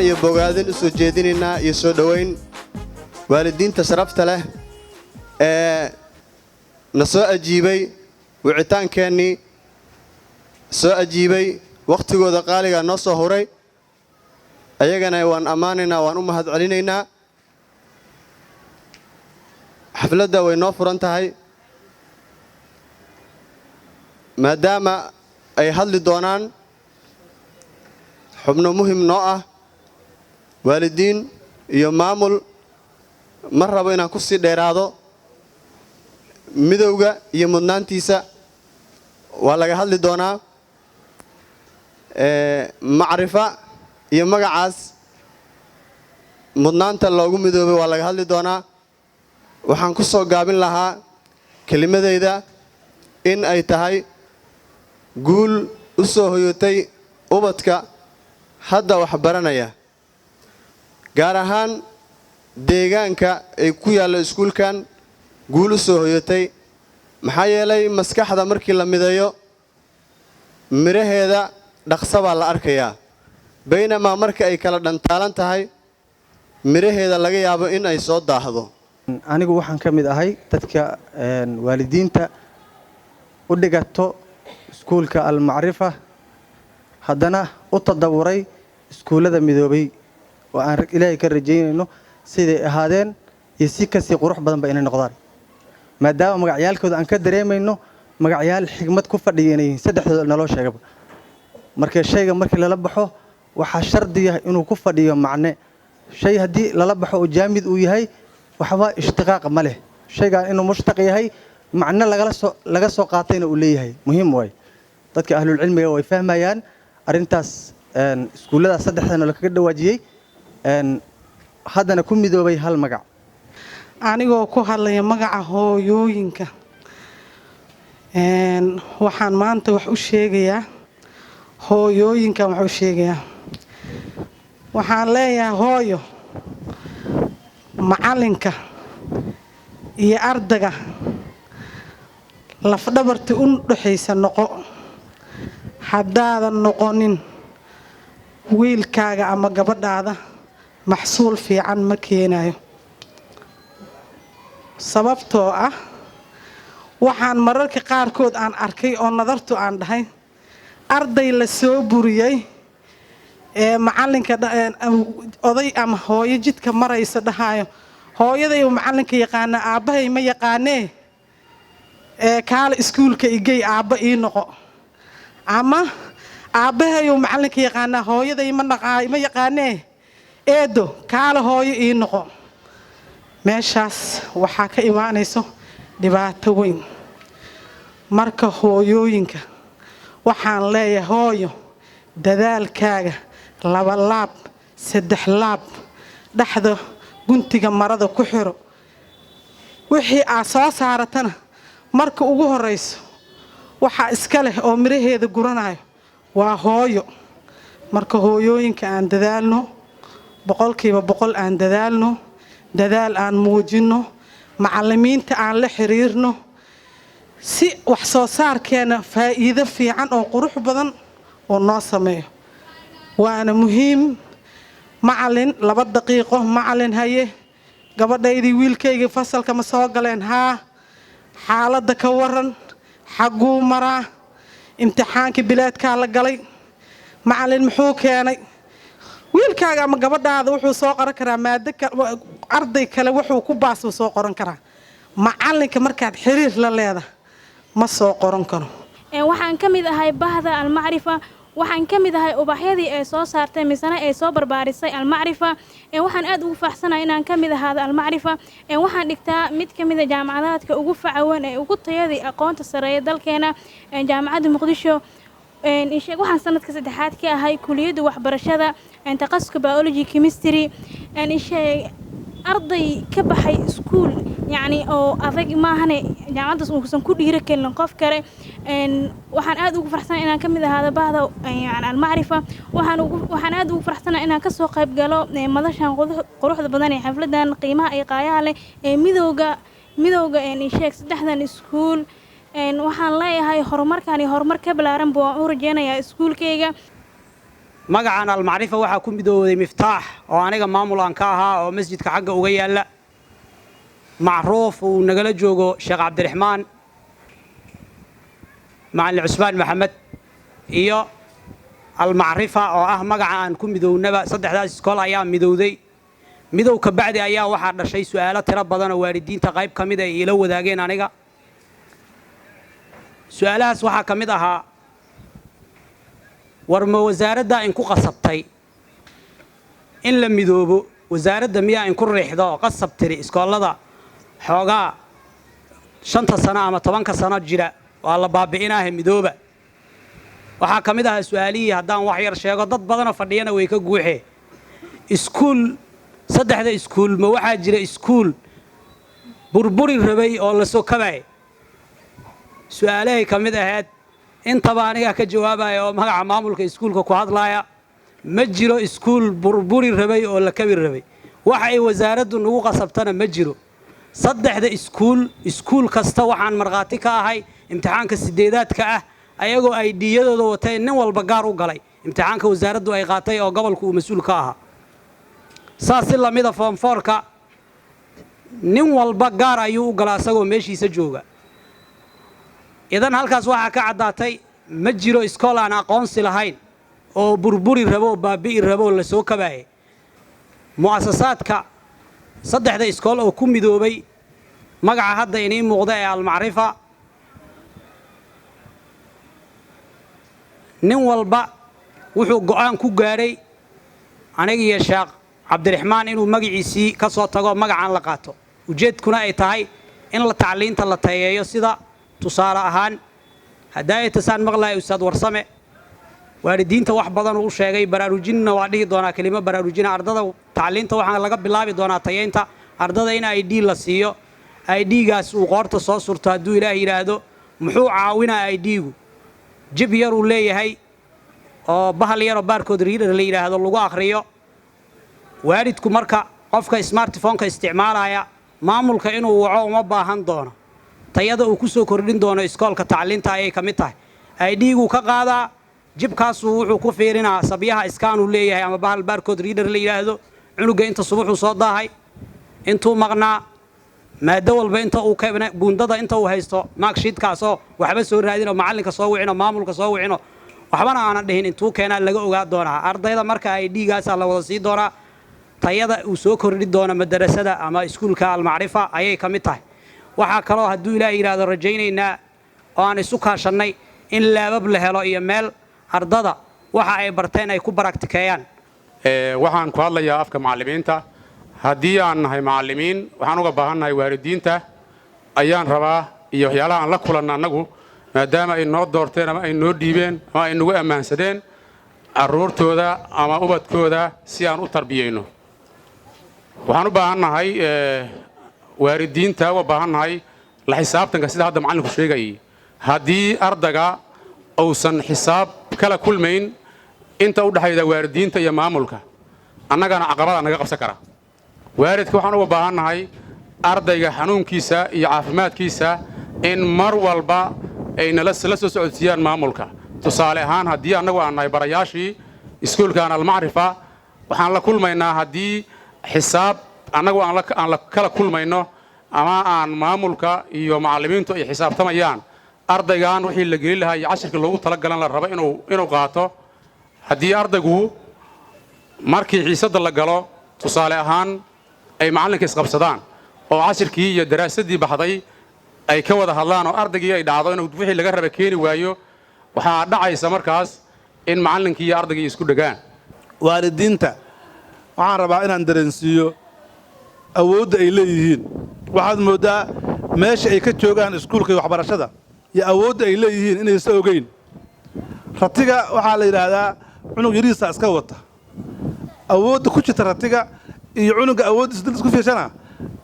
Ammaan iyo bogaadin u soo jeedinaynaa iyo soo dhowayn waalidiinta sharafta leh ee na soo ajiibay, wicitaankeennii soo ajiibay, wakhtigooda qaaligaa noo soo huray. Ayagana waan ammaanaynaa, waan u mahad celinaynaa. Xafladda way noo furan tahay, maadaama ay hadli doonaan xubno muhim noo ah, waalidiin iyo maamul. Ma rabo inaan ku sii dheeraado. Midowga iyo mudnaantiisa waa laga hadli doonaa, Macrifa iyo magacaas mudnaanta loogu midoobay waa laga hadli doonaa. Waxaan ku soo gaabin lahaa kelimadayda in ay tahay guul u soo hoyatay ubadka hadda wax baranaya, gaar ahaan deegaanka ay ku yaallo iskuulkan guul u soo hoyatay, maxaa yeelay maskaxda markii la mideeyo midhaheeda dhaqsa baa la arkayaa, baynamaa marka ay kala dhantaalan tahay midhaheeda laga yaabo in ay soo daahdo. Anigu waxaan ka mid ahay dadka waalidiinta u dhigato iskuulka Almacrifa, haddana u tadawuray iskuullada midoobay oo aan Ilaahay ka rajaynayno siday ahaadeen iyo si kasii qurux badanba inay noqdaan, maadaama magacyaalkooda aan ka dareemayno magacyaal xigmad ku fadhiya inay yihiin saddexdooda naloo sheegaba. Marka shayga markii lala baxo waxaa shardiya inuu ku fadhiyo macne. Shay haddii lala baxo oo jaamid uu yahay, waxba ishtiqaaq ma leh. Shaygaan inuu mushtaq yahay, macno lagala soo laga soo qaatayna uu leeyahay, muhiim waay. Dadka ahlulcilmiga way fahmayaan arrintaas. Iskuulladaas saddexdana lakaga dhawaajiyey, haddana ku midoobay hal magac. Anigoo ku hadlaya magaca hooyooyinka, waxaan maanta wax u sheegayaa hooyooyinkan, wax u sheegayaa, waxaan leeyahay: hooyo, macalinka iyo ardayga lafdhabartii u dhexaysa noqo. Haddaadan noqonin, wiilkaaga ama gabadhaada maxsuul fiican ma keenayo, sababtoo ah waxaan mararka qaarkood aan arkay oo nadartu aan dhahay arday la soo buriyey ee macalinka oday ama hooyo jidka maraysa dhahaayo: "Hooyaday macalinka yaqaana, aabbahay ma yaqaanee, ee kaala iskuulka igey, aabba ii noqo," ama "Aabbahayu macalinka yaqaanaa, hooyaday ma yaqaanee, eedo kaala hooyo ii noqo." Meeshaas waxaa ka imaanayso dhibaato weyn. Marka hooyooyinka waxaan leeyahay: hooyo, dadaalkaaga laba laab, saddex laab, dhexda guntiga marada ku xiro. Wixii aad soo saaratana marka ugu horrayso waxaa iska leh oo midhaheeda guranayo waa hooyo. Marka hooyooyinka aan dadaalno, 100% aan dadaalno, dadaal aan muujinno, macallimiinta aan la xiriirno si wax soo saarkeena faa'iido fiican oo qurux badan oo noo sameeyo. Waana muhiim. Macallin, 2 daqiiqo. Macallin, haye, gabadhaydii, wiilkaygii fasalka ma soo galeen? Haa. Xaaladda ka waran? Xagguu maraa? Imtixaankii bileedkaa la galay, macallin, muxuu keenay wiilkaaga ama gabadhaada? Wuxuu soo qoran karaa maado, arday kale wuxuu ku baasuu soo qoran karaa. Macalinka markaad xiriir la leedahay ma soo qoran karo. Waxaan ka mid ahay bahda Almacrifa. Waxaan ka mid ahay ubaxyadii ay soo saartay misena ay soo barbaarisay Almacrifa. Waxaan aad ugu faraxsanahay inaan ka mid ahaado Almacrifa. Waxaan dhigtaa mid ka mid a jaamacadaadka ugu facawan ee ugu tayadii aqoonta sareeya dalkeena, Jaamacadda Muqdisho. Waxaan sanadka saddexaad ka ahay kuliyadda waxbarashada, takhasuska biology chemistry. Arday ka baxay iskuul yacni oo adag maahane, jaamacaddaas uusan ku dhiiro kelin qof kale. Waxaan aad ugu faraxsanahay inaan ka mid ahaado bahda yani Almacrifa. Waxaan aad ugu faraxsanahay inaan kasoo qayb galo madashan quruxda badan ee xafladan qiimaha iyo qaayaha leh ee midowga sheeg saddexdan iskuul. Waxaan leeyahay horumarkan iyo horumar ka ballaaran buu waan u rajeynayaa iskuulkayga. Magacan Almacrifa waxaa ku midooday Miftaax oo aniga maamul aan ka ahaa oo masjidka xagga uga yaalla, Macruuf uu nagala joogo Sheekh Cabdiraxmaan, Macallin Cusmaan Maxamed, iyo Almacrifa oo ah magaca aan ku midownaba. Saddexdaas iskool ayaa midowday. Midow ka bacdi ayaa waxaa dhashay su'aalo tiro badan oo waalidiinta qayb ka mid ay iila wadaageen aniga. Su'aalahaas waxaa ka mid ahaa: war ma wasaaraddaa inku qasabtay in la midoobo? Wasaaradda miyaa inku riixda oo qasab tiri iskoollada xoogaa 5-ta sano ama 10-ka sano jira waa la baabi'inaahe midooba? Waxaa ka mid ahaa su'aalihii, haddaan wax yar sheego, dad badanoo fadhiyana way ka guuxee: iskuul, saddexda iskuul ma waxaa jira iskuul burburi rabay oo la soo kabaay? Su'aalahay ka mid ahayd. Intaba anigaa ka jawaabaya oo magaca maamulka iskuulka ku hadlaaya: ma jiro iskuul burburi rabay oo la kabi rabay. Wax ay wasaaraddu nagu qasabtana ma jiro. Saddexda iskuul, iskuul kasta waxaan markhaati ka ahay imtixaanka sideedaadka ah ayagoo ay dhiyadooda wateen nin walba gaar u galay imtixaanka wasaaraddu ay qaatay oo gobolku uu mas-uul ka ahaa. Saas si lamida form four-ka nin walba gaar ayuu u galaa isagoo meeshiisa jooga. Idan halkaas waxaa ka caddaatay ma jiro iskool aan aqoonsi lahayn oo burburi rabo oo baabi'i rabo oo la soo kabaayay. Mu'asasaadka saddexda iskool oo ku midoobay magaca hadda inii muuqda ee Almacrifa, nin walba wuxuu go'aan ku gaadhay, aniga iyo Sheekh Cabdiraxmaan, inuu magaciisii ka soo tago, magacaan la qaato, ujeedkuna ay tahay in la tacliinta la tayeeyo. Sida tusaale ahaan hadaayatasaan maqlaya Ustaad Warsame waalidiinta wax badan uu sheegay, baraarujinna waa dhihi doonaa kelimo baraarujina. Ardada tacliinta waxaa laga bilaabi doonaa tayeynta ardada in ID la siiyo, ID-gaas uu qoorta soo surto hadduu Ilaah yidhaahdo. Muxuu caawinaa ID-gu? Chip yar uu leeyahay oo bahal yaroo barcode reader la yidhaahdo lagu akhriyo. Waalidku marka qofka smartphone-ka isticmaalaya maamulka inuu waco uma baahan doono. Tayada uu ku soo kordhin doono iskoolka tacliinta ayay ka mid tahay. ID-guu ka qaadaa, chip-kaasuu wuxuu ku fiirinaa sabyaha scan uu leeyahay ama bahal barcode reader la yidhaahdo, cunuga inta subuxuu soo daahay, intuu maqnaa, maado walba inta uu buundada inta uu haysto, mark sheet-kaasoo waxba soo raadinoo macallinka soo wicino, maamulka soo wicino, waxbana aanan dhihin, intuu keenaa laga ogaa doonaa. Ardayda marka ID-gaasaa la wada sii doonaa. Tayada uu soo kordhi doono madarasada ama iskuulka Almacrifa ayay ka mid tahay. Waxaa kaloo hadduu Ilaah yidhaahdo rajaynaynaa oo aan isu kaashannay in lab-ab la helo iyo meel ardada waxa ay barteen ay ku practice-eeyaan. Waxaan ku hadlayaa afka macallimiinta. Haddii aan nahay macallimiin, waxaan uga baahannahay waalidiinta ayaan rabaa iyo waxyaalaha aan la kulanna annagu, maadaama ay noo doorteen ama ay noo dhiibeen ama ay nagu ammaansadeen carruurtooda ama ubadkooda si aan u tarbiyeyno. Waxaan u baahannahay waalidiinta, uga baahannahay la xisaabtanka, sida hadda macallinku sheegayay. Haddii ardayga uusan xisaab kala kulmayn inta u dhexayda waalidiinta iyo maamulka, annagana caqabada naga qabsan kara. Waalidka waxaan uga baahannahay ardayga xanuunkiisa iyo caafimaadkiisa in mar walba ay nala la soo socodsiiyaan maamulka. Tusaale ahaan, haddii annagu aan nahay barayaashii iskuulkan Almacrifa, waxaan la kulmaynaa haddii xisaab annagu aan la kala kulmayno ama aan maamulka iyo macallimiintu ay xisaabtamayaan ardaygan wixii la gelin lahaa iyo cashirkii loogu talagalan la rabo inuu qaato. Haddii ardaygu markii xiisadda la galo, tusaale ahaan, ay macallinka isqabsadaan oo cashirkii iyo daraasaddii baxday ay ka wada hadlaan oo ardaygii ay dhacdo inuu wixii laga raba keeni waayo, waxaa dhacaysa markaas in macallinkii iyo ardaygii isku dhegaan. Waalidiinta waxaan rabaa inaan dareensiiyo awoodda ay leeyihiin. Waxaad mooddaa meesha ay ka joogaan iskuulka iyo waxbarashada iyo awoodda ay leeyihiin inaysa ogeyn. Ratiga waxaa la yidhaahdaa cunug yarihiisa iska wata. Awoodda ku jirta ratiga iyo cunuga awooddiisa dil isku fiirshana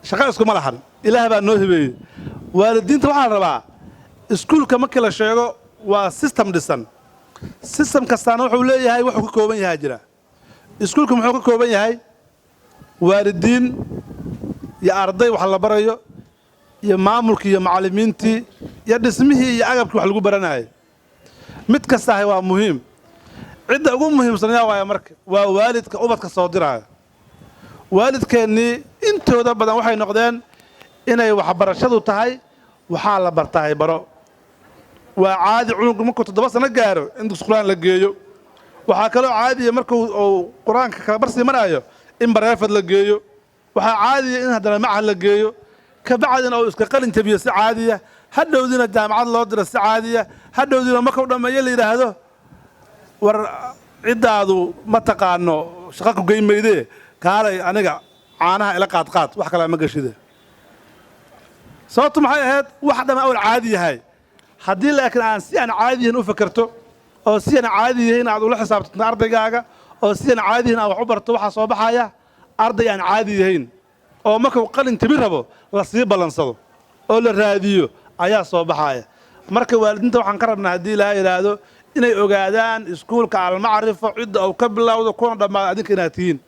shaqa iskuma lahan. Ilaah baa noo hibeeyey. Waalidiinta waxaa la rabaa, iskuulka markii la sheego waa system dhisan. System kastaana wuxuu leeyahay wuxuu ka kooban yahaa jira. Iskuulka muxuu ka kooban yahay? Waalidiin iyo arday wax la barayo iyo maamulkii iyo macallimiintii iyo dhismihii iyo agabkii wax lagu baranayay. Mid kastaahay waa muhiim. Cidda ugu muhiimsan yaa waaya? Marka waa waalidka ubadka soo diraayo. Waalidkeennii intooda badan waxay noqdeen inay waxbarashadu tahay waxaa la bartahay baro. Waa caadi cunugu markuu 7 sano gaaro in dugsi qur-aan la geeyo. Waxaa kaloo caadiya markuu uu qur-aanka kala barsii maraayo in private la geeyo. Waxaa caadiya in haddana machad la geeyo, kabacdina uu iska qalin jabiyo si caadiya, hadhowdiina jaamacad loo diro si caadiya, hadhowdiina markuu dhammeeyo la yidhaahdo, "War ciddaadu ma taqaano, shaqo ku geyn maydee, kaalay aniga caanaha ila qaadqaad, wax kalea ma geshide." Sababtu maxay ahayd? Wax dhama awal caadi yahay. Haddii laakiin aan si aan caadiyahin u fakerto, oo si aan caadi yahayn aad ula xisaabtanto ardaygaaga, oo si aan caadiyahin aad wax u barto, waxaa soo baxaya arday aan caadi yahayn oo markuu qalin jabi rabo la sii ballansado oo la raadiyo ayaa soo baxaya. Marka waalidiinta waxaan ka rabnaa, haddii ilaaha yidhaahdo, inay ogaadaan iskuulka Almacrifo cidda uu ka bilowdo kuna dhammaado adinka inaad tihiin.